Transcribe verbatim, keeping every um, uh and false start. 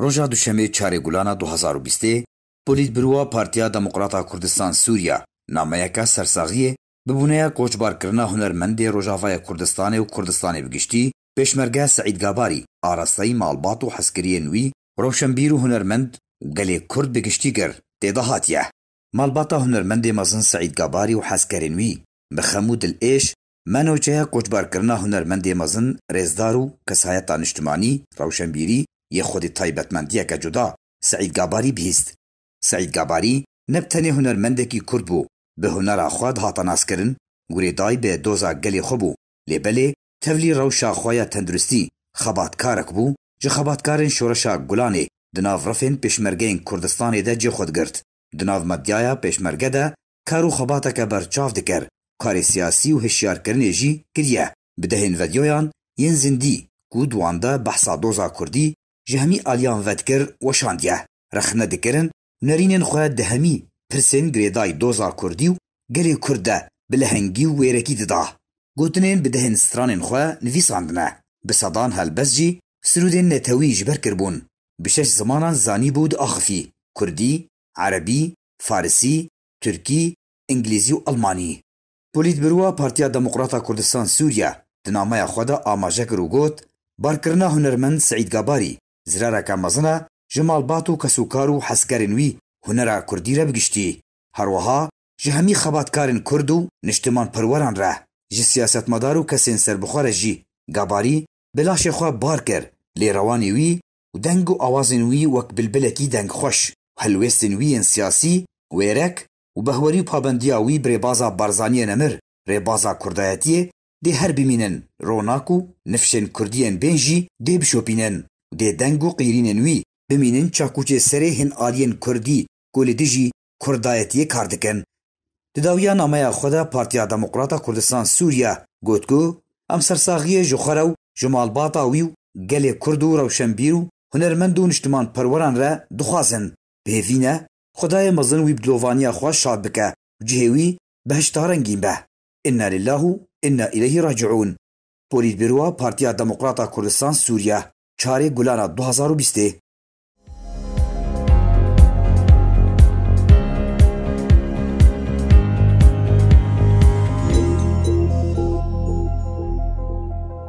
Roja Duşemê çarê Gulana du hazar û bîstê, Polîtbîroya Partiya Demokrata Kurdistan Sûriya nameyeke sersaxiyê bi bûneya koçbarkirina hunermendê Rojavaya Kurdistanê û Kurdistanê bi giştî, pêşmerge Seîd Gabarî, arasteyî malbat û hezkiriyên wî, rewşenbîr û hunermend û gelê Kurd bi giştî kir, tê de hatiye. Malbata hunermendê mezin Seîd Gabarî û hezkerên wî, bi xem û dilêş, me newçeya koçbarkirina hunermendê mezin, rêzdar û kesayeta niştimanî, rewşenbîrî yê xwedî taybetmendiyeke cuda, Seîd Gabarî bihîst. Seîd Gabarî ne bi tenê hunermendekî Kurd bû, bi hunera xwe dihata naskirin, girêdayî bi doza gelê xwe bû, lê belê tevlî rewşa xwe ya tenduristî, xebatkarek bû, ji xebatkarên Şoreşa Gulanê di nav refên pêşmergeyên Kurdistanê de cê xwe digirt. Di nav medyaya pêşmerge de kar û xebateke berçav dikir, karê siyasî û hişyarkirinê jî kiriye. Bi dehên vedyoyan yên zindî ku di wan de behsa doza kurdî ji hemî aliyan vedikir, weşandiye. Rexne dikirin, nerînên xwe di hemî pirsên girêdayî doza kurdî û gelê kurd de bi lehengî û wêrekî dida. Gotinên bi dehên stranên xwe nivîsandine. Bi sedan helbest jî sirûdên netewî ji ber kiribûn. Bi şeş zimanan zanîbû diaxifî, kurdî, erebî, farisî, tirkî, îngilîzî û elmanî. Polîtbîroya Partiya Demokrata Kurdistan Sûriye di nameya xwe de amaje kir û got, barkirina hunermend Seîd Gabarî zirareke mezin e ji malbat û kesûkar û hezkerên wî, hunera kurdî re bi giştî. Her wiha ji hemî xebatkarên kurd û niştimanperweran re, ji siyasetmedar û kesên serbixwe re jî Gabarî bi laşê xwe bar kir, lê rewanê wî û deng û awazên wî wek bilbilekî dengxweş û helwêstên wî yên siyasî, wêrek û behwerî û pabendiya wî bi rêbaza Barzaniyê Nemir, rêbaza kurdayetiyê, dê her bimînin, ronak û nifşên kurdî yên bên jî dê bişopînin û dê deng û qîrînên wî bimînin çakûçê serê hin aliyên kurdî ku li dijî kurdayetiyê kar dikin. Di dawiya nameya xwe de Partiya Demokrata Kurdistan Sûriye got ku, em sersaxiyê ji xwe re û ji malbata wî û gelê kurd û rewşenbîr û hunermend û niştimanperweran re dixwazin. Bi hêvî ne, Xwedayê mezin wî bi dilovaniya xwe şad bike û cihê wî behişta rengîn be. Inna lillah û inna ileyhî raciûn. Polîtbîroya Partiya Demokrata Kurdistan Sûriye, çarê Gulana du hazar û bîstê.